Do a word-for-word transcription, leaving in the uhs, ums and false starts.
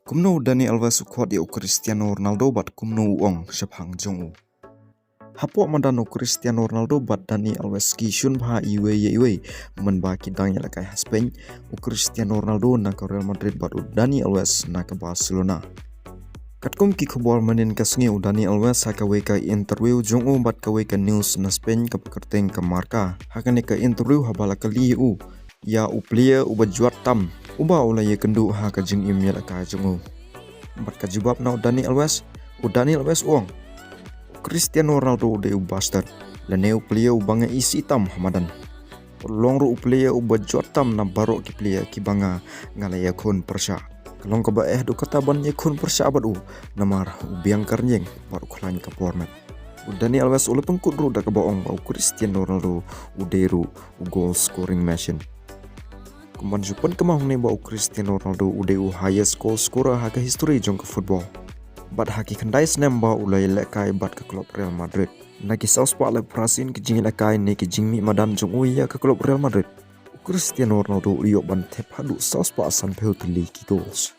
Kumno u Dani Alves u khot ïa u Cristiano Ronaldo bad kumno u ong shaphang jong u? Hapoh madan u Cristiano Ronaldo bad Dani Alves ki shun bha iwei ïa iwei, mynba ki dang ïalehkai ha Spain, u Cristiano Ronaldo na ka Real Madrid bad u Dani Alves na ka Barcelona. Katkum ki khubor mynnin ka sngi, u Dani Alves ha kawei ka interview jong u bad kawei ka news na Spain kaba kyrteng ka Marca. Ha kane ka interview haba la kylli u ïa u player uba jwat tam uba u la ïakynduh ha ka jingim ïalehkai jong u, bad ka jubab na u Dani Alves, u Dani Alves u ong, u Cristiano Ronaldo u dei u bastard, lane u player uba nga isih tam ha madan. U long ruh u player uba jwat tam na baroh ki player kiba nga, nga la ïakhun pyrshah. Ka long kaba eh haduh katta ban ïakhun pyrshah bad u, namar u biang ka rynïeng bad u khlaiñ ka por met. U Dani Alves u la pynkut ruh da kaba ong ba u Cristiano Ronaldo u dei ruh u goal scoring machine. Kumban ju pynkynmaw hangne ba u Cristiano Ronaldo u dei u highest goal scorer ha ka history jong ka football, bad ha ki khyndai snem ba u la ïalehkai bad ka club Real Madrid. Na ki saw spah laiphew phra sien ki jingïalehkai ne ki jingmih madan jong u ïa ka club Real Madrid, u Cristiano Ronaldo u ïoh ban thep haduh saw spah sanphew tylli ki goals.